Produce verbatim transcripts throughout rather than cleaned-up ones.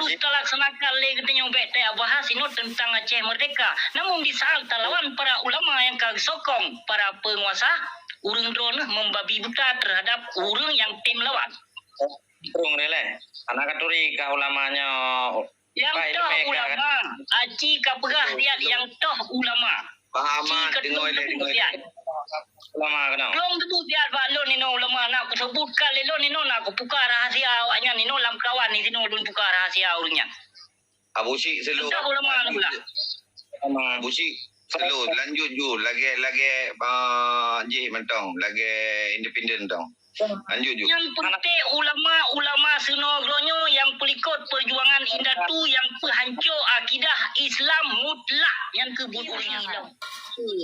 Talaksanakan lé geutanyoe bék tajak bahas inoe teuntang Aceh Merdeka. Namun di saat talawan para ulama nyang ka geusokong para peunguasa, ureuëng droeneuh membabi buta terhadap ureuëng nyang tem lawan. Ureuëng rileh. Anak katuri ka ulama nyoe. Nyang toh ulama, aci ka peugah siat nyang toh ulama. Pahaman, deungoe lé, deungoe lé. Ulama keunoe. Lôn teupeu siat bak lôn inoe ulama, na kuseubutkan lé lôn inoe, na kupuka rahasia awaknyan inoe lam kawan di sinoe lôn puka rahasia ureuëng nyan. Abu Syik selo. Entah ulama na pula. Abu Syik selo, lanjut ju lagée, lagée, ah, jih mantong, lagée independen tong. Lanjut ju. Nyang penting ulama-ulama seunoe nyoe nyang peulikot perjuangan indatu nyang peuhanco akidah Islam mutlak nyan keu buet Islam.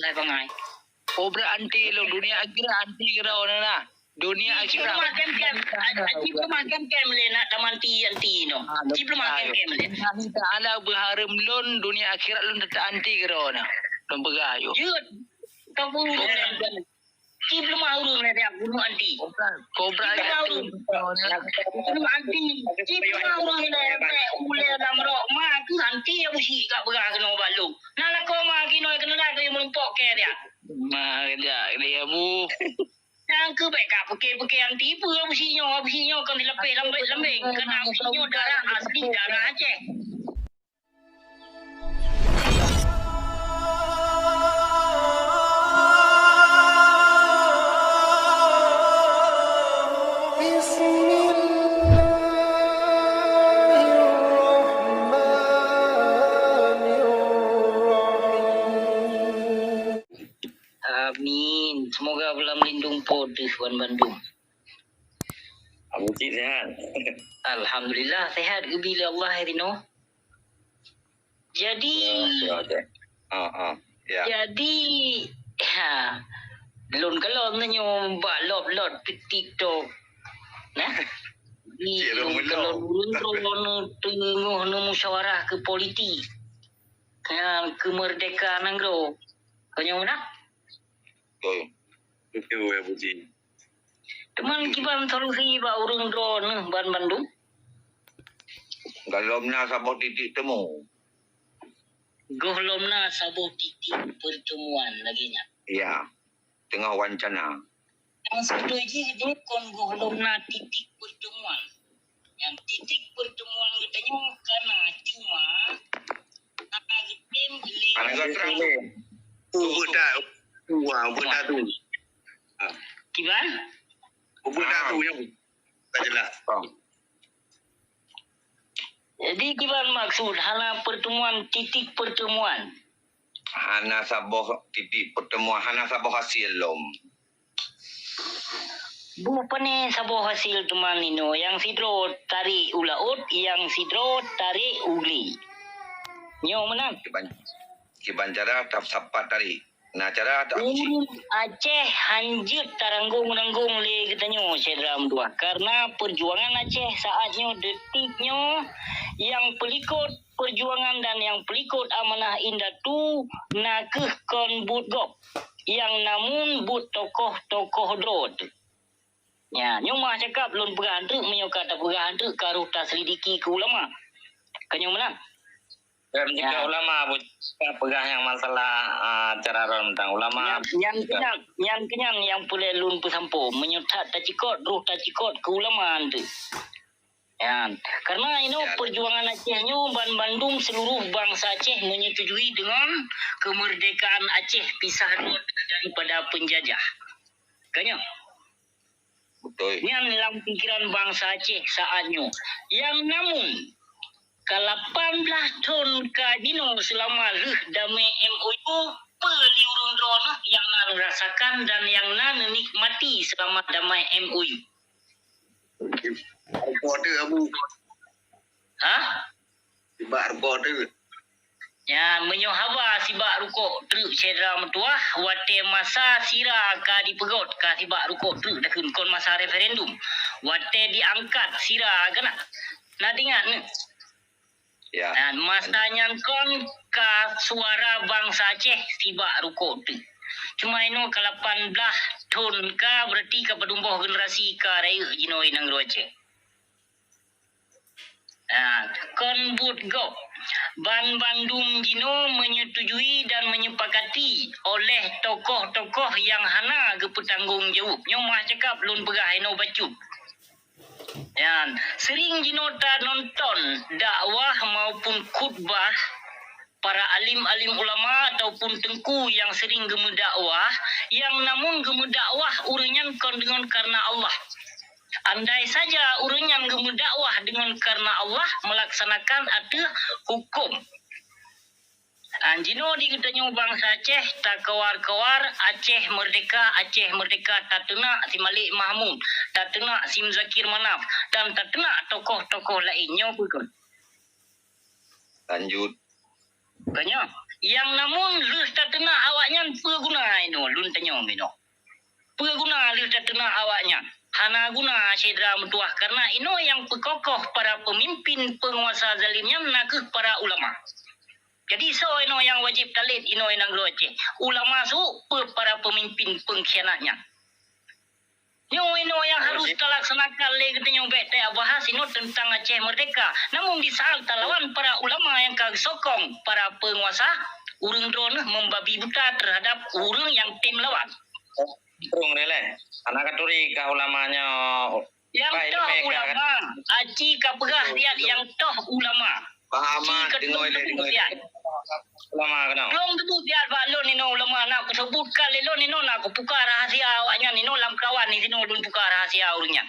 Hai bangai. Kobra anti lôn, dunia akhirat anti keudroe na. Dunia akhirat. Cit leumah kem-kem. Cit leumah kem-kem lé nak tamanti anti no. Cit leumah kem-kem lé. Allah Taala beuhareuem lôn, dunia akhirat lôn teutap anti keudroe na. Lôn peugah yuk. Jeuet. Kau pun. Cit leumah ureuëng lé dak bunuh anti. Kobra. Cit leumah ureuëng. Bunuh anti. Cit leumah ureuëng lé dak ulée lam rok ma keu anti ya busi ka peugah keunoe bak lôn. Na lakoe ma keunoe keunoe dak keu meurumpok keu dia. Ma dak dia bu. Nyang keuh bék ka peuke-peuke anti peue Abusyik nyoe, Abusyik nyoe kon silapeh lambeng-lambeng, keunan Abusyik nyoe darah asli, darah Aceh. Bismillahirrahmanirrahim. Amin. Semoga beulam lindung Po teuh ban bandum. Abu Cik sehat? Alhamdulillah, sehat geubi lé Allah hari nyoe. Jadi, ya, ya, ya. Ha, ha. Ya. Jadi, ha, lôn kalon tanyoe bak lop-lop TikTok. Nah. Di lôn kalon ureuëng droeneuh teungoh neumusyawarah keu politik. Ha, keumeurdeka nanggroe. Konyong meunan? Betul. Betul, ya, Puji. Teuma kiban solusi bak ureuëng droeneuh ban bandum? Gohlom na saboh titik temu. Gohlom na saboh titik pertemuan lagée nyan. Ya, teungoh wancana. Nyang sidroe jih nyoe kon gohlom na titik pertemuan. Nyang titik pertemuan geutanyoe ka na, cuma hana geutem lé. Hana geutem lé. Ubeuet that, wah, ubeuet that tu. Kiban? Ubeuet that tu nyang tak jelas. Jadi kiban maksud hana pertemuan, titik pertemuan? Hana saboh titik pertemuan, hana saboh hasil lom. Bupanè saboh hasil teuma nino, nyang sidroe tarek u laôt, nyang sidroe tarek u glé. Nyoe meunan. Kiban, kiban cara tap sapat tarek. Na cara tap. Ureuëng Aceh hanjeuet taranggong-ranggong lé geutanyoe syedara meutuah. Karena perjuangan Aceh saat nyoe, detik nyoe, nyang peulikot perjuangan dan nyang peulikot amanah indatu na kheueh kon buet gob, nyang namun buet tokoh-tokoh droe teuh. Nya, nyoe mah cakap lôn peugah antreuk, meunyoe ka tapeugah antreuk ka roh taselidiki keu ulama. Ka nyoe meunan. Dan juga ulama peugah nyang masalah, ah, cara ron tang ulama. Nyan, nyan keunyan, nyan keunyan nyang peureulée lôn peusampoe. Meunyoe that tacikot, roh tacikot keu ulama antreuk. Nyan, karena inoe perjuangan Aceh nyoe ban bandum seluruh bansa Aceh menyetujui dengan kemerdekaan Aceh pisah rot daripada penjajah. Ka nyoe. Betul. Nyan lam pikiran bansa Aceh saat nyoe. Nyang namun, ka lapan blaih thon ka jinoe seulama lheueh damé M O U, peue lé ureuëng droeneuh nyang na neurasakan dan nyang na neunikmati seulama damé M O U? Rukok tu, Abu. Hah? Sibak rukok treuk. Nyan, meunyoe haba sibak rukok treuk syedara meutuah, watée masa sira ka jipeugot ka sibak rukok treuk takheun kon masa referendum. Watée diangkat sira keunan. Na teuingat neuh? Ya. Nyan, masa nyan kon ka suara bansa Aceh sibak rukok treuk. Cuma inoe ka lapan blaih thon ka, berarti ka padum boh generasi ka rayeuk jinoe nanggroe Aceh. Ha, kon Buet gob. Ban bandum jinoe menyetujui dan menyepakati oleh tokoh-tokoh nyang hana geupeutanggong jaweueb. Nyoe mah cakap lôn peugah inoe bacut. Nyan, sering jinoe tanonton dakwah maupun khutbah para alim-alim ulama ataupun teungku nyang sering geumeudakwah, nyang namun geumeudakwah ureuëng nyan kon deungon kareuna Allah. Andai saja ureuëng nyang geumeudakwah deungon kareuna Allah meulaksanakan ateueh huköm. Jinoe di geutanyoe bansa Aceh takawar-kawar Aceh Merdeka, Aceh Merdeka, tateunak si Malik Mahmud, tateunak si Muzakir Manaf, dan tateunak tokoh-tokoh laén. Nyoe peue kon? Lanjut. Tanyoe, nyang namun lheueh tateunak awaknyan peue guna inoe, lôn tanyoe minoe. Peue guna lheueh tateunak awaknyan? Hana guna syedara meutuwah, kareuna inoe nyang peukokoh para peumimpin peunguasa zalim nyan nakeuh para ulama. Jadi soe inoe nyang wajéb talét inoe nanggroe Aceh? Ulama su peue para peumimpin peungkhianat nyan? Nyoe inoe nyang harus talaksanakan lé geutanyoe bék tabahas inoe teuntang Aceh Merdeka. Namun di saat talawan para ulama nyang ka geusokong para peunguasa, ureuëng droeneueh membabi buta terhadap ureuëng nyang tem lawan. Ureuëng rileh. Hana katuri kah ulama nyoe. Nyang toh ulama, aci ka peugah siat nyang toh ulama. Pahaman, deungoe lé, deungoe lé. Ulama keunoe. Lôn teupeu siat bak lôn inoe ulama, na kuseubutkan lé lôn inoe, na kupuka rahasia awaknyan inoe lam kawan di sinoe lôn puka rahasia ureuëng nyan.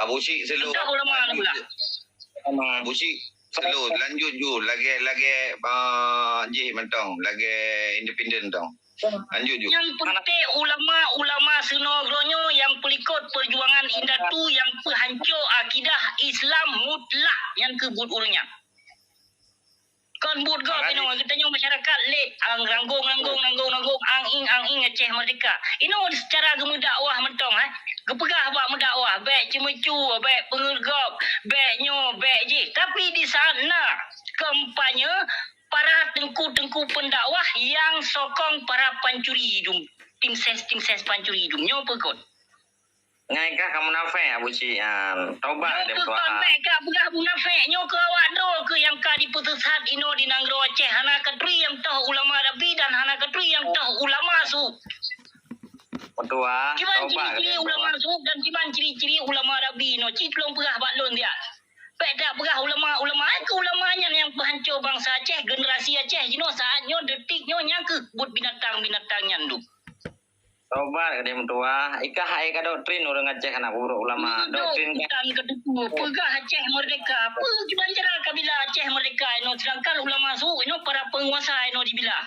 Abu Syik selo. Entah ulama ni pula. Abu Syik selo, lanjut ju lagée-lagée, ah, jih mantong, lagée independen tong. Lanjut ju. Nyang peunteng ulama-ulama seunoe nyoe nyang peulikot peujuangan indatu nyang peuhanco akidah Islam mutlak nyan keuh buet ureuëng nyan. Kon buet gob inoe, geutanyoe masyarakat lé, ang ranggong, ranggong, ranggong, ranggong, ang ing, ang ing Aceh Merdeka. Inoe seucara geumeudakwah mantong, eh. Geupeugah bak meudakwah, bék ceumeucue, bék peungeut gob, bék nyoe, bék jih. Tapi di saat na kampanye, para teungku-teungku peundakwah nyang sokong para pancuri idum, tim ses, tim ses pancuri idum. Nyoe peue kon? Ngai kah ka munafék, Abu Syik, nyan. Tobat deh meutuah. Nyoe keuh ka peugah munafék. Nyoe keuh awak droe keuh nyang ka dipeusesat inoe di nanggroe Aceh. Hana katuri nyang toh ulama Rabbi dan hana katuri nyang toh ulama su. Meutuah, tobat deh meutuah. Kiban ciri-ciri ulama su dan kiban ciri-ciri ulama Rabbi inoe. Cit lôn peugah bak lôn siat. Bék tapeugah ulama-ulama, eh, keu ulama nyan nyang peuhanco bansa Aceh, generasi Aceh jinoe saat nyoe, detik nyoe, nyang keuh buet binatang-binatang nyan dum. Tobat deh meutuah, ikah hai ka doktrin ureuëng Aceh hana buruk ulama. Doktrin ka. Peugah Aceh Merdeka, peue kiban cara kabila Aceh Merdeka inoe, sedangkan ulama su inoe para peunguasa inoe dibila.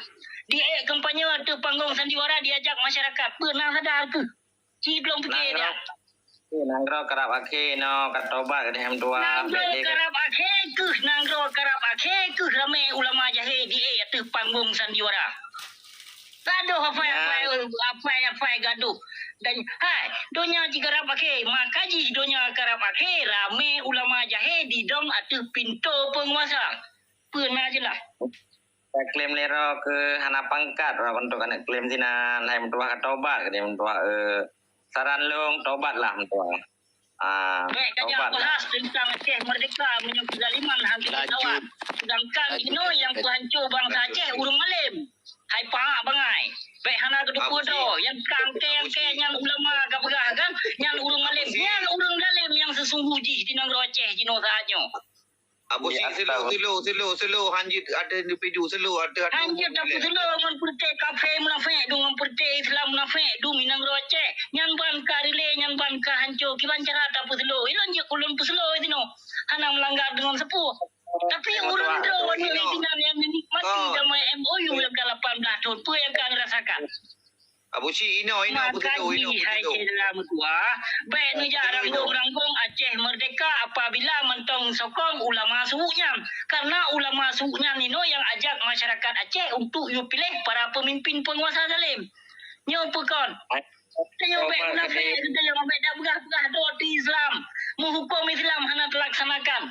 Di ék kampanye ateueh panggong sandiwara diajak masyarakat, peue na sadar keuh? Ci lôn pike dia. Nanggroe karab akhé nyoe, ka tobat deh meutuah. Nanggroe karab akhé keuh, nanggroe karab akhé keuh ramé ulama jahé di ék ateueh panggong sandiwara. Gadoh afai-afai, afai-afai gadoh. Dan hai, donya jikarab akhé, maka jih donya karab akhé, ramé ulama jahé didong ateueh pintoe peunguasa. Peue na jeulaih. Ka klaim lé droe keuh hana pangkat, wak untuk aneuk klaim sinan, hai meutuah ka tobat, ka dia meutuah, eh, saran lôn, tobatlah meutuah. Ah, bék ka jak bahas teuntang Aceh Merdeka meunyoe keuzaliman hana jitawat. Sedangkan inoe nyang peuhanco bansa Aceh ureuëng malém. Hai pahat bangai. Bék hana geuteupeue droe. Nyang ka angkée-angkée nyan ulama ka peugah kan, nyan ureuëng malém. Nyan ureuëng zalém nyang seusunggoh jih di nanggroe Aceh jinoe saát nyoe. Abu Syik, selo, selo, selo, selo, hanjeuet ada individu, selo, ada, ada. Hanjeuet tapi selo ngon peureté kafé munafék, dum ngon peureté Islam munafék, dum inong roh Aceh. Nyan ban ka rilé, nyan ban ka hanco. Kiban cara tapeuselo? Ilôn jeuet ulôn peuselo sinoe. Hana meulanggar deungon seupôt. Tapi ureuëng droe nyoe sinan nyang nikmati damai M O U nyang ka lapan blaih thon. Peue nyang ka neurasakan? Abu Syik, inoe, inoe, Abu Syik, inoe, inoe. Hai syedara meutuah, bék neujak ranggong-ranggong Aceh Merdeka apabila mantong sokong ulama suuk nyan. Karena ulama suuk nyan inoe nyang ajak masyarakat Aceh untuk yue piléh para pemimpin penguasa zalim. Nyoe peue kon? Tanyoe bék munafék, tanyoe bék tapeugah-peugah droe di Islam. Meuhuköm Islam hana teulaksanakan.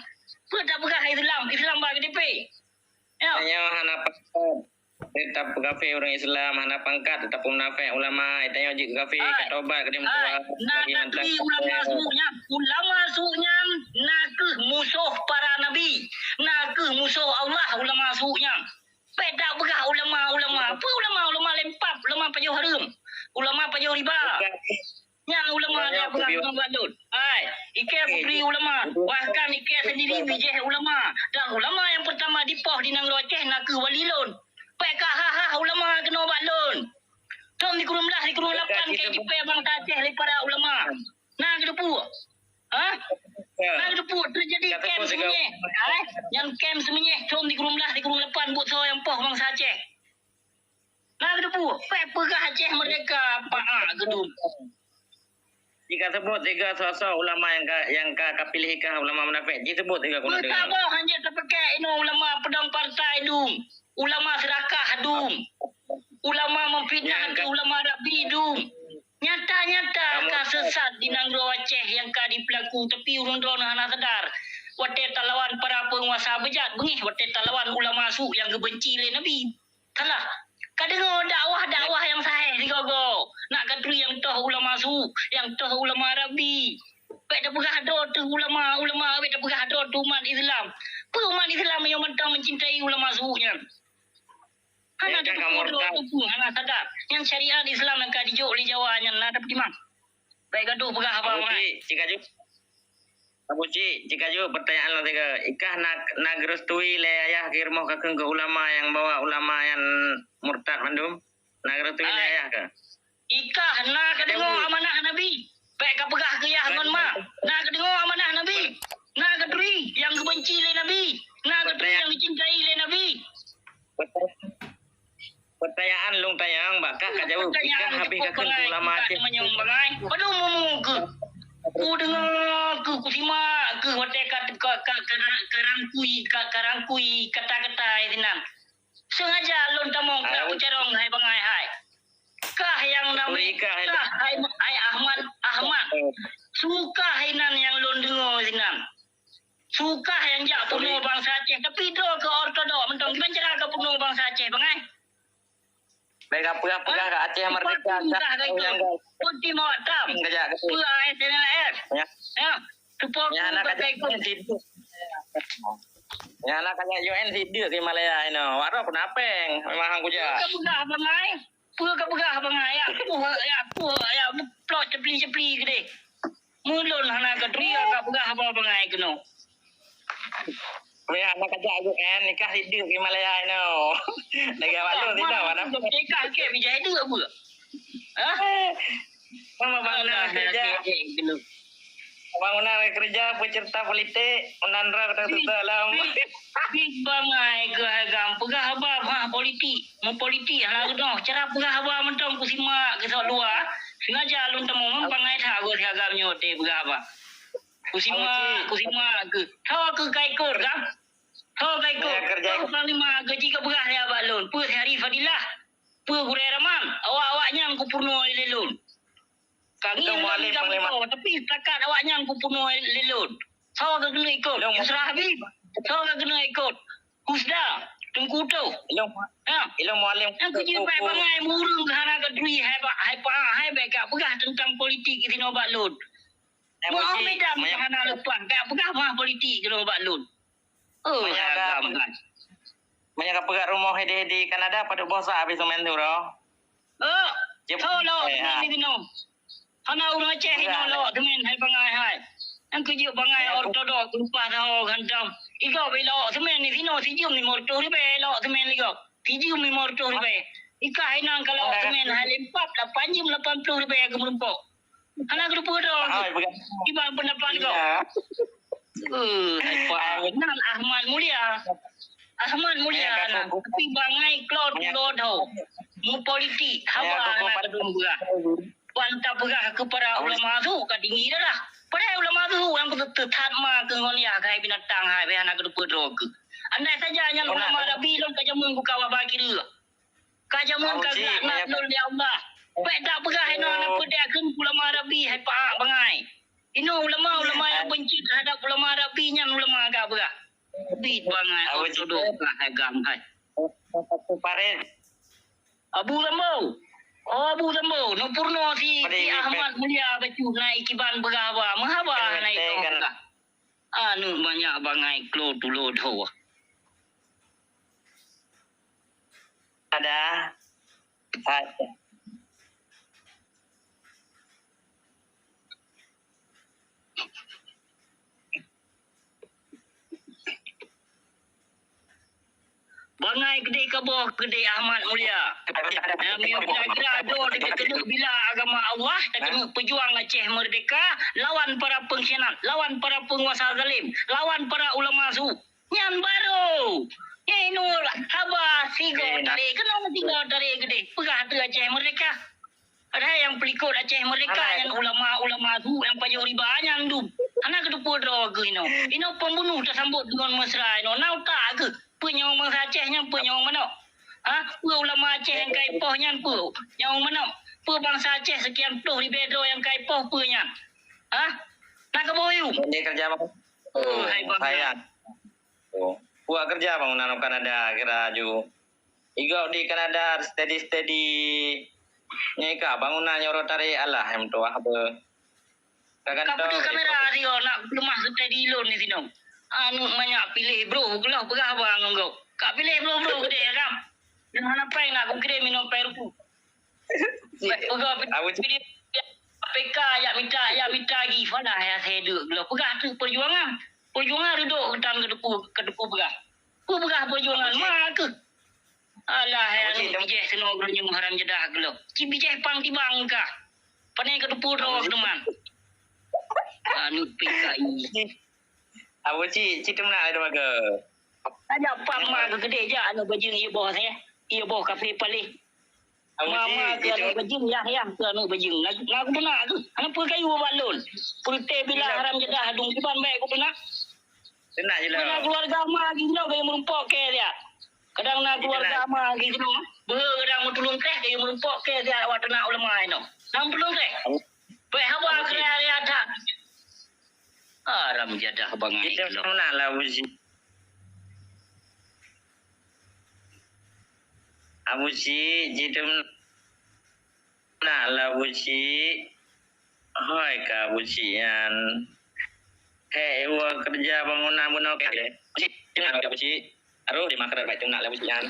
Peue tapeugah Islam? Islam bak K T P. Nyoe. Tanyoe hana Tetap kafé ureuëng Islam, hana pangkat, tetap munafék ulama, tanyoe jeuet kafé, ka tobat, ka dimeutuah. Na turi ulama suuk nyan, ulama suuk nyan na kheueh musoh para nabi, na ulama su nyan. Bèk tapeugah ulama-ulama. Peue ulama? Ulama lempap, ulama pajoh hareuem, ulama pajoh riba. Nyan ulama nyang peugah ngon bak lôn. Hai, ikei putri ulama. Bahkan ikei sendiri bijèh ulama. Dan ulama nyang peurtama dipoh di nanggroe Aceh nakeuh wali lôn. Bèk ka ha-ha ulama keunoe bak lôn. Thôn sikureueng blah, sikureueng lapan kei jipèe bansa Aceh lé para ulama. Na geuteupeue? Hah? Na geuteupeue teujadi kem seumenyeh? Hai, nyan kem seumenyeh thôn sikureueng blah, sikureueng lapan buet soe nyang poh bansa Aceh. Na geuteupeue, bèk peugah Aceh merdeka, paah geudum. Jika sebut tiga sosok ulama yang ka, yang ka, ka pilih kah ulama munafik, ji sebut tiga kena dengar. Beutama hanya tapakèk inoe ulama peudong partai dum, ulama seurakah dum, ulama memfitnah keu ulama rabi dum. Nyata-nyata ka sesat di nanggroe Aceh nyang ka dipeulaku, tapi ureueng droeneuh hana sadar. Watèe talawan para peunguasa beujat, beungèh watèe talawan ulama su nyang geubenci lé Nabi. Salah. Ka deungoe dakwah-dakwah nyang sahih sigoe-goe. Nak ka turi nyang toh ulama su, nyang toh ulama rabi. Bèk tapeugah droe teuh ulama, ulama, bèk tapeugah droe teuh umat Islam. Peue umat Islam nyang mantong mencintai ulama su nyan? Hana teupeue droe teuh, hana sadar. Nyan syariat Islam nyang ka dijok lé Jawa nyan na tapeutimang. Bèk gadoh peugah haba bangai. Abu Cik, jika ju-, Abu Cik, jika ju pertanyaan lom sigoe. Ikah na, na geurestui lé ayah keu rumoh kakeueng keu ulama nyang bawa ulama nyang murtad mandum? Na geurestui lé ayah kah? Ikah na ka deungoe amanah Nabi. Bèk ka peugah keu yah ngon ma. Na ka deungoe amanah Nabi. Na ka turi nyang geubenci lé Nabi. Na ka turi nyang geucintai lé Nabi. Pertanyaan lôn tanyong, bak kah ka jaweueb. Ikah habéh kakeueng keu ulama Aceh. Padum mumu keuh. Kudeungoe keuh, kusimak keuh watèe ka, ka, ka, ka, ka rangkui, ka, ka rangkui kata-kata sinan. Sengaja lôn tamong keu peucarông hai bangai hai. Kah nyang namé, kah hai, hai Ahmad, Ahmad. Su kah inan nyang lôn deungoe sinan. Su kah nyang jak peunoh bansa Aceh, tapi droe keu ortodok mantong. Kiban cara ka peunoh bansa Aceh bangai? Bèk ka peugah-peugah kah Aceh merdeka, peue Timor Tam, peue A S N L F. Ya. Tupok. Nyang hana ka jak U N sidek. Nyang hana ka jak U N sidek di Malaya inoe. Wak droe peunapeng, memang hang kujak. Peue ka peugah bangai? Peue ka peugah bangai? Ya, peue, ya, peue, ya, plot cepli-cepli keudeh. Meulôn hana ka turi ka peugah haba bangai keunoe. Weh, hana ka jak U N, nikah sidek di Malaya inoe. Lagèe awak lôn sidek, mana? Nikah ke bijai dua peue? Hah? Mama bangunan kerja. Bangunan kerja, pecerita politik, menandra kata tutup alam. Bit bangai keu agam peugah haba bah politik, meupolitik hana geudoh. Cara peugah haba mantong kusimak keu sok dua. Sengaja lôn tamong bangai that geuh si agam nyoe teuh peugah haba. Kusimak, kusimak keuh. Tho keuh ka ikot gam. Tho ka ikot. Tho panglima keuh jih ka peugah lé abah lôn. Peue si Hari Fadilah. Peue gurèe Raman, awak-awak nyan kupeurunoe lé lôn. Ka ngieng lôn gam iko, tapi setakat awak nyan kupeurunoe lé lôn. Soe ka keuneuk ikot? Yusra Habib. Soe ka keuneuk ikot? Husda, Teungku Utoh. Ha. Nyang keujeuet bèk bangai, ureueng hana ka turi hai ba-, hai pa-, hai bèk ka peugah teuntang politik di sinoe bak lôn. Mohammed Medan hana leupah, bèk peugah bah politik di sinoe bak lôn. Oh, meunyoe ka, meunyoe ka peugah rumoh hidi-hidi Kanada, padub boh sa habéh seumén tu, bro? Oh, so lawok seumén di sinoe. Hana ureueng Aceh inoe lawok seumén hai bangai hai. Nyang keujeuet bangai ortodok leupah saho hantom. Igob ilawok seumén di sinoe sijeuem limong reutôh ribèe lawok seumén igob. Sijeuem limong reutôh ribèe. Ikah inan ka lawok seumén hai limpat lapan jeuem lapan ploh ribèe keu meurumpok. Hana geuteupeue droe. Kiban peundapat gob. Eh, hai Pak, nan Ahmad Mulia. Ahmad Mulia nan, tapi bangai klot lôn ho. Meupolitik, haba hana geuteupeue. Ban tapeugah keu para ulama su ka tinggi dah. Padahai ulama su nyang beuteutat ma keu ngon yah keuhai binatang hai, hana geuteupeue droe keuh. Andai saja nyan ulama Rabi lôn ka jameun buka waba kira. Ka jameun ka geulaknat lôn lé Allah. Bèk tapeugah inoe na peudeh kheun ulama Rabi hai paak bangai. Inoe ulama-ulama nyang beunci teuhadap ulama Rabi nyan ulama ka peugah. Bit bangai ortodok ka hai gam hai. Abu Rambo. Oh, Abu Rambo, neupeurunoe si, si Ahmad Mulia bacut na ikiban peugah haba. Meuhaba na ikong peugah. Aneuk banyak bangai klo tulôt ho. ada. Hai. Bangai keudeh kaboh keudeh Ahmad Mulia. Nyang meunyoe kira-kira adoe teukeunong bila agama Allah, teukeunong peujuang Aceh Merdeka lawan para pengkhianat, lawan para penguasa zalim, lawan para ulama su. Nyan barô. Nyan inoe haba sigoe tarek. Keunoe sigoe tarek keudeh. Peugah teuh Aceh Merdeka. Padahai nyang peulikot Aceh Merdeka nyan ulama-ulama su nyang pajoh riba nyan dum. Hana keuteupeue droe geuh inoe. Inoe pembunuh tasambot deungon mesra inoe. Na utak geuh. Peue nyawöng bansa Aceh nyan peue nyawöng manok? Ha? Peue ulama Aceh nyang ka ipoh nyan peue nyawöng manok? Peue bansa Aceh sekian ploh ribèe droe nyang ka ipoh peue nyan? Ha? Na kaboh yum? Ini kerja apa? Oh, hai bansa. Saya. Oh. Buat kerja bangunan Kanada kira ju. Igoe di Kanada steady-steady. Nyai ka bangunan nyoro tarik alah em tuah be. Ka peudeuh kamera sioe nak leumah steady lôn di sinoe. Anu manyak piléh bro geuloh peugah haba ngon gob. Ka piléh bro-bro keudeh ya kam. Dan hana péng nak kukirém minong péng ruku. Peugah Abu Cik. P K jak mita, jak mita gi. Falah ya saya deuk geuloh. Peugah tu perjuangan. Perjuangan reudok geutan keuteupeu, keuteupeu peugah. Peue peugah perjuangan ma keuh? Alah, hai anu bijéh keunoe geurunyueng haram jadah geuloh. Ci bijéh pang tibang kah? Pane keuteupeu droe teuma. Anu P K I. Abu Cik, ci teuma ada maka. Tajak pang ma keuh keudeh jak anu bajeueng ié boh saya. Ié boh kafe paleh. Mama keu aneuk bajeueng, Yahya keu aneuk bajeueng. Na, na geupeuna tu. Hana peue kayu bak lôn. Peureuteh bila haram jadah dum kiban baik geupeuna. Keupeuna je lah. Mana keluarga ma lagi jinoe gaya meurumpok ke dia. Kadang na keluarga ma lagi jinoe. Beuhe kadang meutulung teh gaya meurumpok ke dia awak teunak ulama inoe. Nam tulung teh. Baik haba keu hari ada. Haram jadah bangai. Kita menang lah uji. Abu Cik, jidum nak lah Abu Cik. Hoi ka Abu Cik nyan. Hei, iwa kerja bangunan bunoe ka deh. Abu Cik, nak Abu Cik. Aduh, di makanan baik tu nak lah Abu Cik nyan.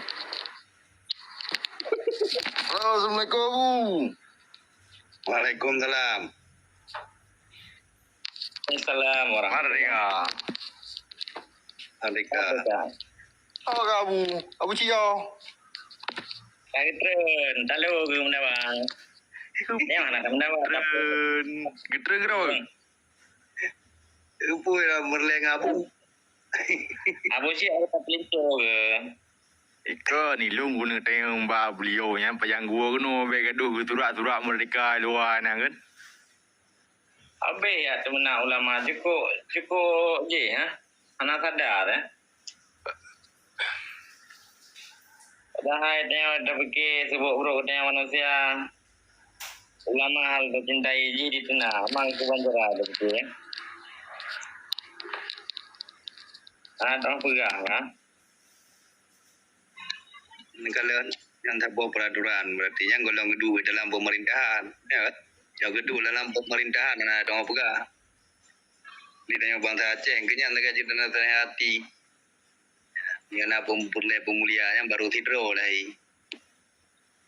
Halo, assalamualaikum Abu. Waalaikumsalam. Assalamualaikum warahmatullahi. Merdeka. Merdeka. Merdeka. Apa kah Abu? Abu Cio. Kami turun, talu ke mendawa. Yang mana mendawa? Turun. Getrun ke apa? Apa ya merleng Abu? Abu Cio ada pelinto ke? Ika ni lung guna tayang ba beliau nyan pajang gua kena baik gaduh ke surat-surat merdeka luar nyan kan. Habéh ya teumeunak ulama, cukôp, cukôp jih, ha? Hana sadar, eh. Padahai tanyoe tapike sibuk brok tanyoe manusia, ulama hal tacintai jih dituna, mang keu banjara tapike, eh. Hana teupeugah, ha? Kalau nyang saboh peraturan, berarti nyan golom geuduek dalam pemerintahan, ya kan? Nyang geuduek dalam pemerintahan hana dong peugah. Di tanyoe bansa Aceh, keu nyan lagèe cit na hati. Nyang na peureulèe peumulia nyan baru sidroe lahé.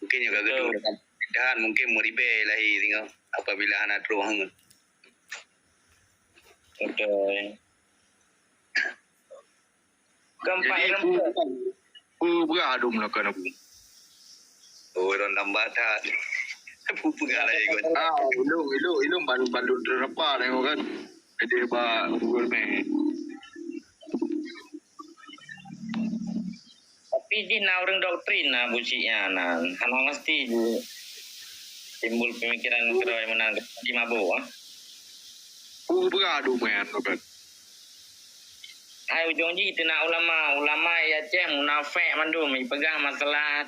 Mungkin nyang ka geuduek dalam pemerintahan, mungkin meuribèe lahé singoh apabila hana troh hangat. Betul. Keempat. Jadi, peue, peue peugah dum lakukan aku? Oh, orang tambah dah. Peue peugah lah ikut. Ah, ilung, ilung, ilung baru, baru terapa lah kan. Jadi, ba Google Map. Tapi jih na ureueng doktrin na bucik nyan, hana mesti jih timbul pemikiran keudroe meunan di mabuk, ah. Peue peugah dum nyan, Ustaz? Hai ujong jih teunak ulama, ulama i Aceh munafék mandum, ipeugah masalah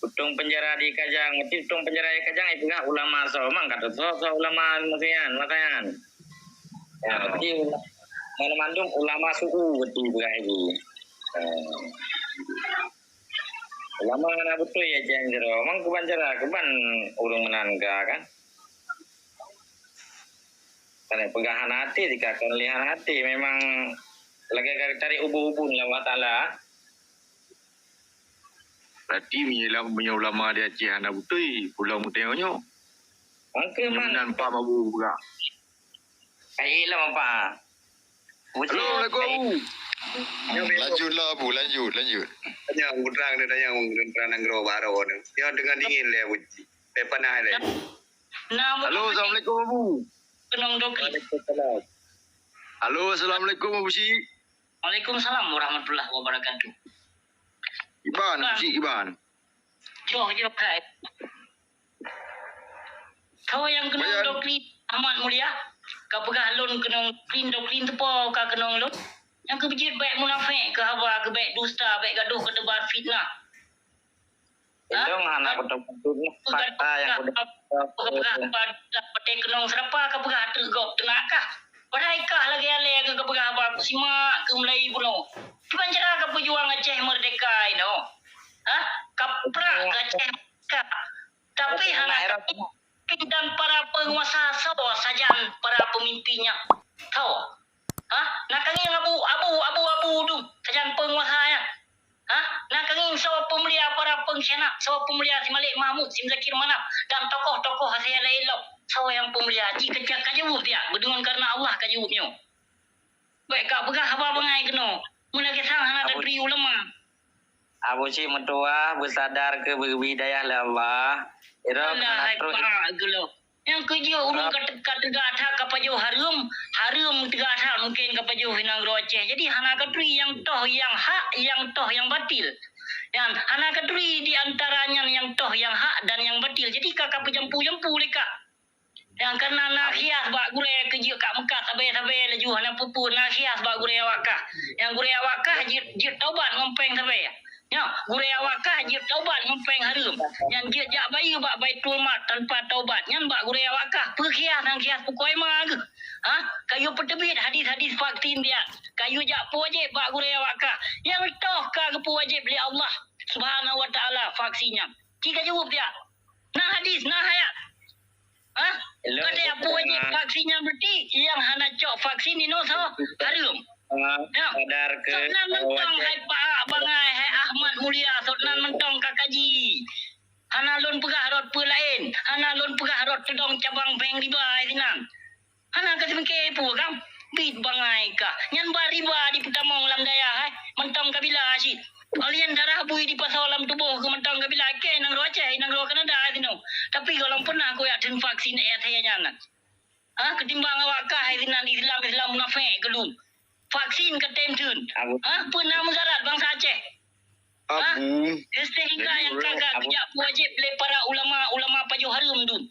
utông penjara di Kajang, meuti utông penjara di Kajang ipeugah ulama soe, mang ka teusoe-soe ulama masa nyan, masa nyan. Ya, jadi mana mandum ulama suku betul bukan itu. Eh. Ulama hana beutôi ya jang jero. Mang kuban cara, kuban ureueng meunan ka kan. Kan peugah hana até, dikakon lé hana até. Memang lagèe ka tarék ubun-ubun lé Allah Taala. Berarti meunyoe lam-, meunyoe ulama di Aceh hana beutôi, pulang meuteungoh nyoe. Oke, man. Meunan paham Abu peugah. Baik lah, Bapak. Assalamualaikum, Abu. Lanjutlah, Abu. Lanjut, lanjut. Tanya, Abu, terang dia tanya, Abu, terang nanggroe baroe ni. Dia dengan dingin leh, Abu. Teh panas leh. Halo, Assalamualaikum, Abu. Kenong Dokri. Waalaikumsalam. Halo, Assalamualaikum, Abu Syik. Waalaikumsalam warahmatullahi wabarakatuh. Iban, Abu Syik, Iban. Jauh, jauh, hai. Soe nyang keunong doktrin Ahmad Mulia? Ka peugah lôn keunong doktrin, doktrin teupo ka keunong lôn. Nyang keu beujeuet bèk munafék, keu haba, keu bèk dusta, bèk gadoh keu teubar fitnah. Indong hana beutôi-beutôi fakta nyang udah. Peugah haba dusta, patéh keunong seurapa ka peugah ateueh gob teunak kah? Padahai kah lagèe alèe keu ka peugah haba keu simak keu mulai bunoe. Kiban cara ka peujuang Aceh meurdeka inoe? Hah? Ka prang keu Aceh meurdeka. Tapi hana kami dan para penguasa soe sajan para pemimpinnya. Soe? Hah? Na kangin Abu, Abu, Abu, Abu dum sajan penguasa nyan. Hah? Na kangin soe peumulia para pengkhianat, soe peumulia si Malik Mahmud, si Muzakir Manaf dan tokoh-tokoh asai laén lom. Soe nyang peumulia? Ji kejak ka jaweueb dia, beudeungon karena Allah ka jaweueb nyoe. Bèk ka peugah haba bangai keunoe. Meulagèe sang hana taturi ulama. Abu Syik meutuah beusadar keu beubri dayah lé Allah. Irong Allah hana hai trok. Pak geulok. Nyang keujeuet ureueng ka te-, ka teuga that ka pajoh hareuem, hareuem teuga that mungken ka pajoh i nanggroe Aceh. Jadi hana katuri nyang toh nyang hak, nyang toh nyang batil. Nyan hana katuri di antara nyan nyang toh nyang hak dan nyang batil. Jadi ka, ka peujampu-jampu lé kah. Nyang keunan na khias bak gurèe keu jeuet ka meukat sabe-sabe laju hana peue-peue, na khias bak gurèe awak kah. Nyang gurèe awak kah jeuet, jeuet taubat ngon péng sabe. Nyoe, gurèe awak kah jeuet taubat ngon péng hareuem. Nyan jeuet jak bayeue bak Baitul Mal tanpa taubat. Nyan bak gurèe awak kah. Peue khias nyang khias pukoi ma geuh. Ha? Ka yue peuteubiet hadis-hadis vaksin dia. Ka yue jak peuwajéb bak gurèe awak kah. Nyang toh ka geupeuwajéb lé Allah Subhanahu wa Taala vaksin nyan. Ci ka jaweueb dia. Na hadis, na ayat. Hah? Ilôn ka teupeue jih vaksin nyan, berarti nyang hana cok vaksin inoe soe? Hareuem. Nyoe. Sadar keu soe nan mantong hai Pak bangai, hai Ahmad Mulia, soe nan mantong ka kaji. Hana lôn peugah rot peue laén, hana lôn peugah rot teudong cabang bank riba hai sinan. Hana ka teumeuke peue kam? Bit bangai kah. Nyan ba riba jipeutamong lam dayah, hai. Mantong kabila cit. Alian darah bui jipasoe lam tuboh keu mantong kabila. Kèe nanggroe Aceh, nanggroe Kanada sinoe. Tapi gohlom peunah kujak theun vaksin ayat saya nyan. Ha, ketimbang awak kah hai sinan Islam-Islam munafék keu lôn. Vaksin ka tem theun. Ha, peue na mudarat bansa Aceh? Ha? Sehingga nyang ka geujak peuwajéb lé para ulama, ulama pajoh hareuem dum.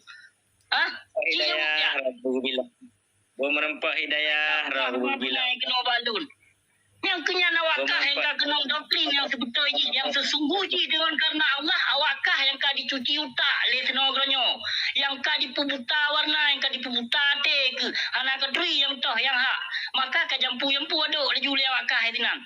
Ha? Hidayah, Rabbu bila. Beumeureumpok hidayah, Rabbu bila. Keunoe bak lôn. Nyang keu nyan awak kah nyang ka keunong doktrin nyang seubeutôi jih, nyang seusungguh jih deungon kareuna Allah, awak kah nyang ka dicuci utak lé sinoe geuronyoe, nyang ka dipeubuta warna, nyang ka dipeubuta até keuh, hana katuri nyang toh nyang hak. Maka ka jampu-jampu adok laju lé awak kah hai sinan.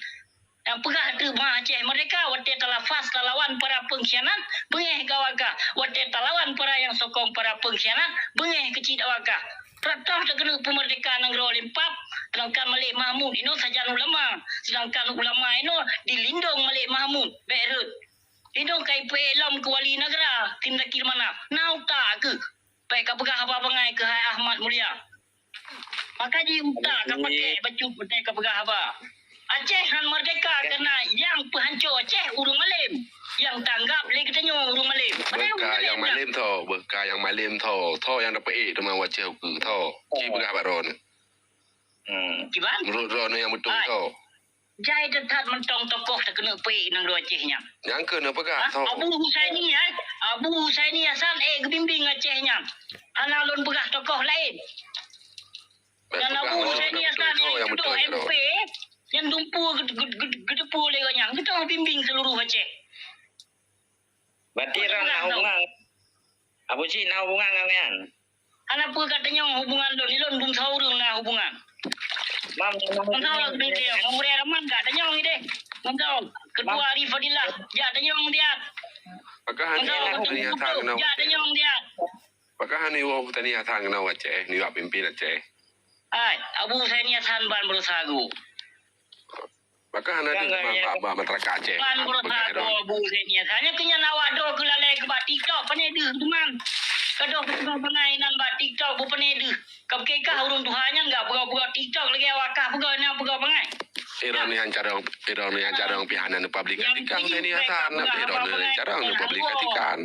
Nyang peugah ateueh bangai Aceh meurdeka watèe talafaz talawan para pengkhianat, beungèh keu awak kah. Watèe talawan para nyang sokong para pengkhianat, beungèh keu cit awak kah. Rot toh takeuneuk peumeurdeka nanggroe lé pap, seudangkan Malik Mahmud inoe sajan ulama, seudangkan ulama inoe dilindong Malik Mahmud, bèk rhot. Inoe ka ipeuék lom keu wali nagara, Tim Zakir Manaf. Na utak keuh. Bèk ka peugah haba bangai keuhai Ahmad Mulia. Maka jih utak ka pakèk bacut watèe ka peugah haba. Aceh han meurdeka kareuna nyang peuhanco Aceh ureueng malém. Nyang tanggap lé geutanyoe ureueng malém. Padahai ureueng malém nyan. Beuka nyang malém tho, beuka nyang malém tho. Tho nyang tapeuék teuma u Aceh ukeue tho. Ci peugah bak droeneuh. Hmm. Kiban? Meunurot droeneuh nyang beutôi tho. Jai that-that mantong tokoh takeuneuk peuék nanggroe Aceh nyan. Nyang keuneuk peugah tho. Abu Husaini, eh? Abu Husaini Hasan, eh, geubimbéng Aceh nyan. Hana lôn peugah tokoh laén. Dan Abu Husaini Hasan nyang dudoe M P, nyang dumpeue geuteupue lé gobnyan, geutanyoe bimbéng seuluruh Aceh. Berarti ran na hubungan. Abu Cik na hubungan ngon nyan. Hana peue ka tanyong hubungan lôn, ilôn dum saureueng na hubungan. Mam, Mantong, Mantong, Ketua Arif Fadilah, jak tanyong dia. Mantong, Ketua Kutuk, jak tanyong dia. Pakah hana iwoh Tani Hasan keunoe Aceh, nibak pimpin Aceh. Hai, Abu Husaini Hasan ban berusaha gu. Maka hana deuh teuma bak, bak masyarakat Aceh. Ban berusaha dua bu lé nyan. Hanya keu nyan awak doh keu lalai keu bak TikTok, pane deuh teuma. Kadoh keu bangai nan bak TikTok bu pane deuh. Ka pike kah ureueng tuha nyan enggak peugah-peugah TikTok lagèe awak kah peugah na peugah bangai. Ironi nyan carông, ironi nyan carông pih hana neupublikasikan. Tani Hasan, ironi nyan carông neupublikasikan.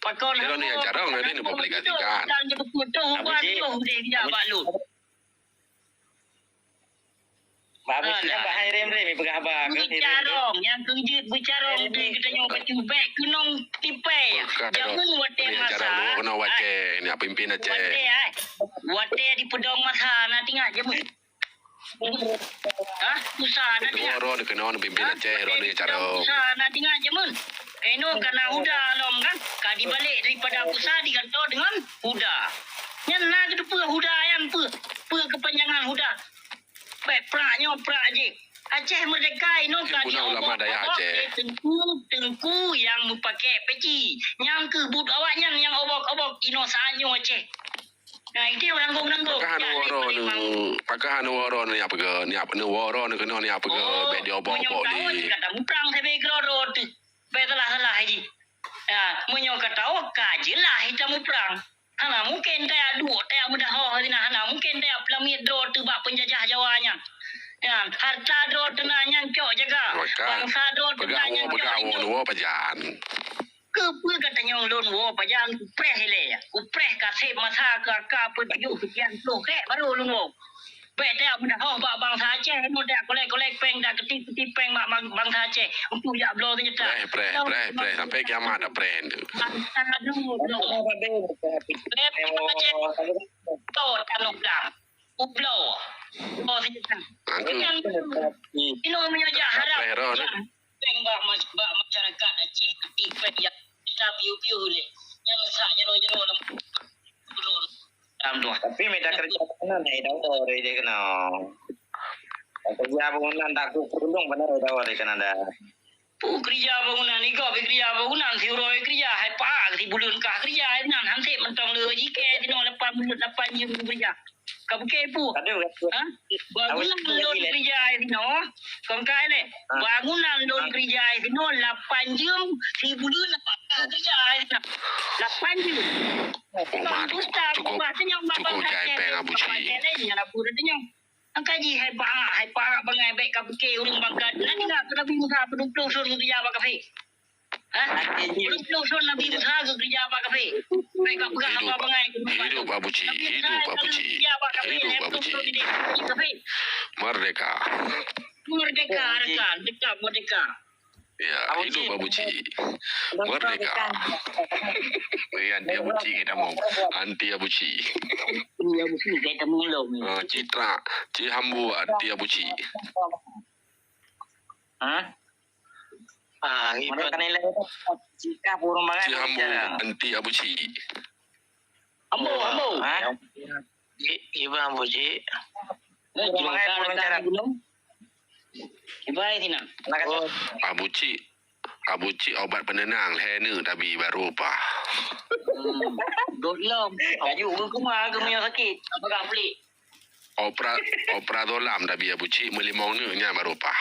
Pakon ironi nyan carông tadi neupublikasikan. Dan jeuet putôh ban yoh deh jak bak lôn. Bagus nyan bah hai rem-rem peugah haba. Beucarông, nyang keujeuet beucarông di geutanyoe bacut bèk keunong tipèe. Jameun watèe masa. Keunoe watèe, ni pimpin Aceh. Watèe ai. Watèe dipeudong masa na tingak jameun. Hah? Susah na tingak. Dua roh dikeunoe pimpin Aceh, roh ni carông. Susah na tingak jameun. Inoe ka na huda lom kan? Ka dibalek daripada pusat digantoe deungon huda. Nyan na geuteupeue huda nyan peue? Peue keupanjangan huda? Bèk prak nyoe prak jih. Aceh Merdeka inoe ka diobok-obok lé teungku-teungku nyang meupaké peci. Nyang keuh buet awaknyan nyang obok-obok inoe saát nyoe Aceh. Nah, itu yang nanggung-nanggung. Pakah hana woro ni, pakah hana woro ni apa ke? Ni apa ni woro ni kena ni apa ke? Bèk diobok-obok lé. Kata muprang sabe keudroe-droe teuh. Bèk salah-salah jih. Ya, meunyoe ka tawök ka jeulaih hita muprang. Hana mungken tajak duek, tajak meudahoh sinan, hana mungken tajak peulamiet droe teuh bak peunjajah Jawa nyan. Ya, harta droe teuh na nyang cok jaga. Bangsa droe teuh na nyang cok lindong. Keupeue ka tanyong lôn woe pajan? Kupreh ilèe, kupreh ka sép masa ka, ka peuet tujoh seukian ploh kèk baru lôn woe. Bèk tajak meudahoh bak bansa Aceh, nyoe tajak kolek-kolek péng, tajak keutik-keutik péng bak bang-, bansa Aceh untuk jak bloe seunjata. Preh, preh, preh, preh, sampai kiamat dah preh tu. Bansa dulu, bloe. Preh, preh, Aceh. Bloe, tanoh blang. Bloe. Bloe seunjata. Nyan, inoe meunyoe jak harab. Preh, roh, tu. Péng bak mas-, bak masyarakat Aceh, tapi péng nyang ka piôh-piôh lé. Nyang sak jaroe-jaroe lam turun. Dalam tu. Tapi mita kerja sana naik dawa dari dia kena. Kerja bangunan tak ku kurung benar dawa dari Kanada. Pu kerja bangunan, igob kerja bangunan, si uroe kerja, hai pak, si buleuen kah kerja, hai nan, hansép mantong le jikèe, sinoe lapan buleuen, lapan jeuem kerja. Ka bukée pu. Aduh, ha? Bangunan lôn keurija ai sinoe. Kong kai lé. Ha. Bangunan lôn keurija ai sinoe lapan jeuem, sibuleuen lapan ka keurija ai sinoe. Lapan jeuem. Umat, cukup, cukup jai péng Abu Cik. Nyan Abu Cik nyoe. Angka jih hai pahat, hai pahat bangai bèk ka bukée ureueng bangka. Nanti nak keu Nabi Musa peuduek ploh thon keurija bak kafé. Hah? Peuduek ploh thon Nabi Musa geukeurija bak kafé. Bèk ka peugah haba bangai keu Nabi Musa. Hidup Abu Cik, hidup Abu Cik. Hidup Abu Cik. Merdeka. Merdeka, rakan, tetap merdeka. Ya, hidup Abu Cik. Merdeka. Eh, anti Abu Cik kita mau. Anti Abu Cik. Anti Abu Cik kita mau. Ah, citra, Cik Hambu anti Abu Cik. Hah? Ah, mereka nilai jika burung bangai. Cik Hambu, anti Abu Cik. Ambo, ambo. Ha? Iba Abu Cik. Burung bangai, burung cara. Iba ai sina. Oh, Abu Cik. Abu Cik obat penenang, lhèe neuk tabi baru pah. Hmm. Dot lom. Kayu ke kuma ke meunyoe sakit. Apa kah pelik? Opra-, opra dolam tabi Abu Cik meulimong neuk nyan baru pah.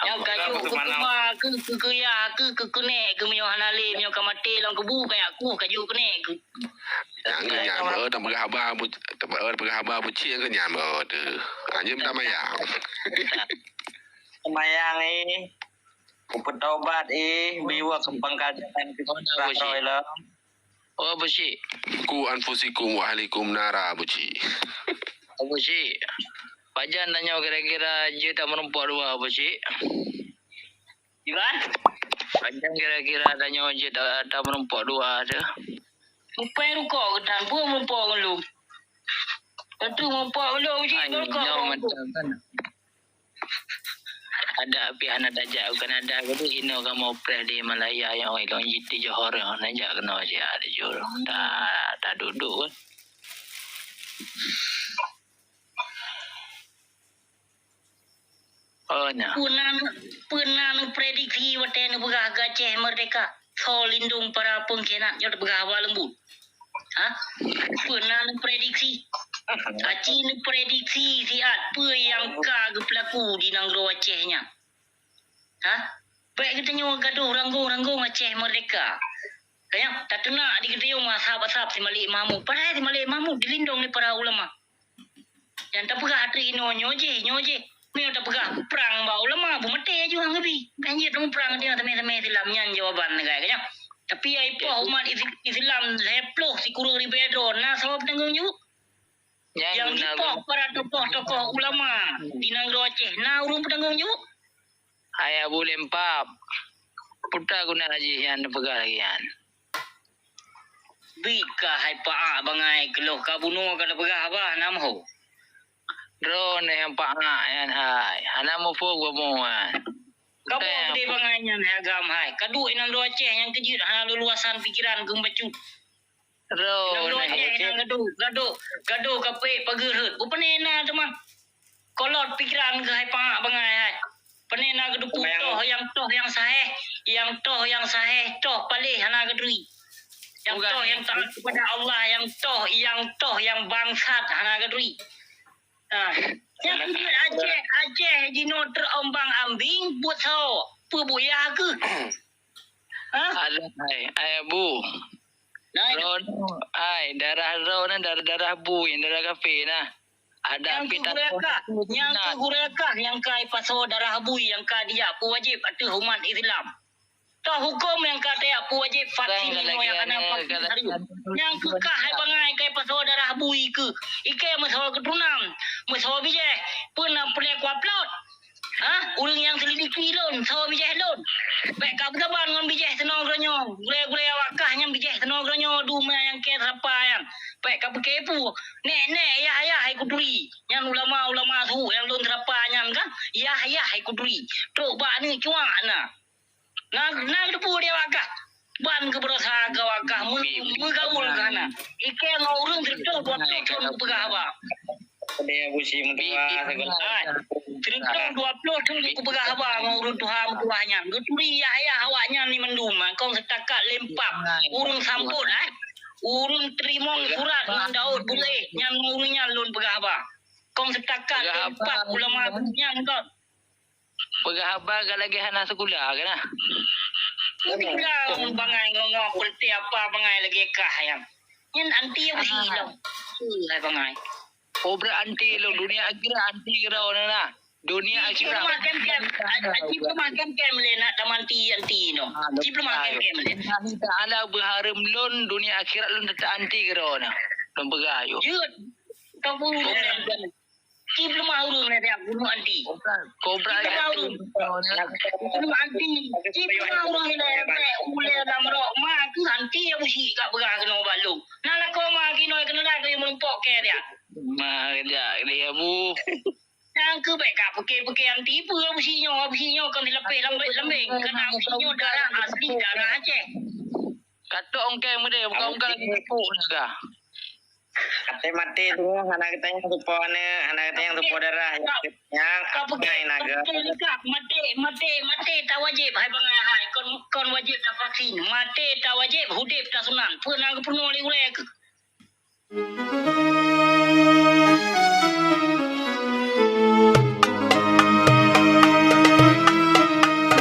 Nyang kayu keu keuma, keu, keu keuya, keu, keu keunek, keu meunyoe hana lé, meunyoe ka maté lam kubu, kayak kuh kayu keunek. Nyang keu nyan, beuh, tapeugah haba Abu, tapeugah haba Abu Cik nyang keu nyan, beuh, tu. Anjeum tamayang. Tamayang, eh. Kupeutobat, eh. Biwa keu pangkal jatan keu Abu Cik. Oh, Abu Cik. Ku anfusikum wa ahlikum nara, Abu Cik. Abu Cik. Pajan tanyoe kira-kira jeuet tameurumpok dua, Abu Cik? Iban? Pajan kira-kira tanyoe jeuet ta-, tameurumpok dua tu? Mupai rukok geutan, peue meurumpok ngon lôn? Tentu meurumpok ngon lôn, Abu Cik, meurumpok ngon lôn. Adak pih hana tajak u Kanada, jadi inoe kamoe preh di Malaya nyang ilong jih di Johor nyang hana jak keunoe siat di Johor. Ta, taduek-duek kan. Oh, nyan. Peue na, peue na neuprediksi watèe neupeugah Aceh merdeka? Soe lindong para pengkhianat nyoe teupeugah haba leumbut? Ha? Peue na neuprediksi? Aci neuprediksi siat peue nyang ka geupeulaku di nanggroe Aceh nyan. Ha? Bèk geutanyoe gadoh ranggong-ranggong Aceh Merdeka. Kayang tateunak di geutanyoe meuasab-asab si Malik Mahmud. Padahai si Malik Mahmud dilindong lé para ulama. Nyang tapeugah ateueh inoe nyoe jih, nyoe jih. Meunyoe tapeugah prang bak ulama, beumaté aju han geubi. Kan jeuet muprang ngon samé-samé Islam, nyan jawaban keuhai nyan. Tapi ai poh umat Is-, Islam lhèe ploh sikureueng ribèe droe, na soe peutanggong jaweueb? Nyang jipoh para tokoh-tokoh ulama di nanggroe Aceh, na ureueng peutanggong jaweueb? Hai Abu Lempap, peue guna jih nyan neupeugah lagèe nyan? Bit kah hai Pak Ak bangai, keu lheueh ka bunoe ka tapeugah haba, na meuho? Droeneuh nyang Pak Ak nyan hai, hana muphom kamoe nyan. Kamoe udép bangai nyan hai agam hai. Kaduek inong droe Aceh nyang keujeuet hana leuluasan pikeran keu bacut. Inong droe Aceh nyang gadoh, gadoh, gadoh kapé pageue rhot. Beupeue na teuma. Kolot pikeran keuhai Pak Ak bangai hai. Pane na geuteupeue toh nyang, toh nyang sahih, nyang toh nyang sahih, toh paléh hana geuturi. Nyang toh nyang taat kepada Allah, nyang toh, nyang toh nyang bangsat hana geuturi. Ah, nyang keujeuet Aceh, Aceh jinoe terombang-ambing buet soe? Peue buya keuh? Hah? Alah hai, ai Abu. Nah, droeneuh, ai, darah droeneuh, darah, darah bui, darah kafé nah. Ada nyang keu gurée kah, nyang keu gurée kah, nyang ka ipasoe darah bui, nyang ka dijak peuwajéb ateueh umat Islam. Toh huköm nyang ka tajak peuwajéb vaksin inoe nyang hana vaksin hari. Nyang keu kah hai bangai ka ipasoe darah bui keuh. Ikei meusoe keuturonan, meusoe bijéh, peue na peureulée kuaplot. Ha? Ureuëng nyang seulidiki lôn, soe bijéh lôn. Bèk ka beusaban ngon bijéh sinoe geuronyoe. Gurée-gurée awak kah nyang bijéh sinoe geuronyoe, dum nyang kée seurapa nyan. Bèk ka peukeue peue. Nèk-nèk, yah-yah hai kuturi. Nyan ulama-ulama su nyang lôn seurapa nyan kan, yah-yah hai kuturi. Trok bak aneuk cuak na. Na, na geuteupeue di awak kah? Ban keu beurasa keu awak kah, meu-, meugaul keu hana. Ikei ngon ureuëng teureutôh dua ploh thon kupeugah haba. Hai, teureutôh dua ploh thon kupeugah haba ngon ureuëng tuha meutuah nyan. Geuturi yah-yah awak nyan ni mandum, kong seutakat lempap. Ureuëng sambot, eh. Ureuëng teurimong surat ngon Daud Buléh nyan, ngon ureuëng nyan lôn peugah haba. Kong seutakat lempap ulama nyan kon. Peugah haba ka lagée hana sikula keuh nah. Sikula bangai ngon, ngon peuleuté apa bangai lagée kah nyan. Nyan anti Abu Syik lom. Hai bangai. Kobra anti lom, dunia akhirat anti keudroe nah. Dunia akhirat. Cit leumah kem-kem, cit leumah kem-kem lé nak tamanti anti noh. Cit leumah kem-kem lé. Allah Taala beuhareuem lôn, dunia akhirat lôn teutap anti keudroe nah. Lôn peugah yôh. Jeuet. Kau pun Cit leumah ureuëng lé dak bunoe anti. Kobra. Cit leumah ureuëng. Bunoe anti. Cit leumah ureuëng lé dak ulée lam rok ma keuh anti Abu Syik ka peugah keunoe bak lôn. Na lakoe ma keunoe keunoe dak keu meurumpok kée dak. Ma dak dia Abu. Nyang keuh bèk ka peuke-peuke anti peue Abu Syik nyoe, Abu Syik nyoe kon dilapeh lambek-lambek. Keureuna Abu Syik nyoe darah asli, darah Aceh. Katok ongkée meudeh, bukan ongkée lagi tepuk dah. Até maté tu, hana geutanyong soe po aneuk, hana geutanyong soe po darah, nyang ka peukai naga. Maté, maté, maté tawajéb, hai bangai hai, kon, kon wajéb tavaksin. Maté tawajéb, udép tasunat. Peue na geupeurunoe lé gurée keuh?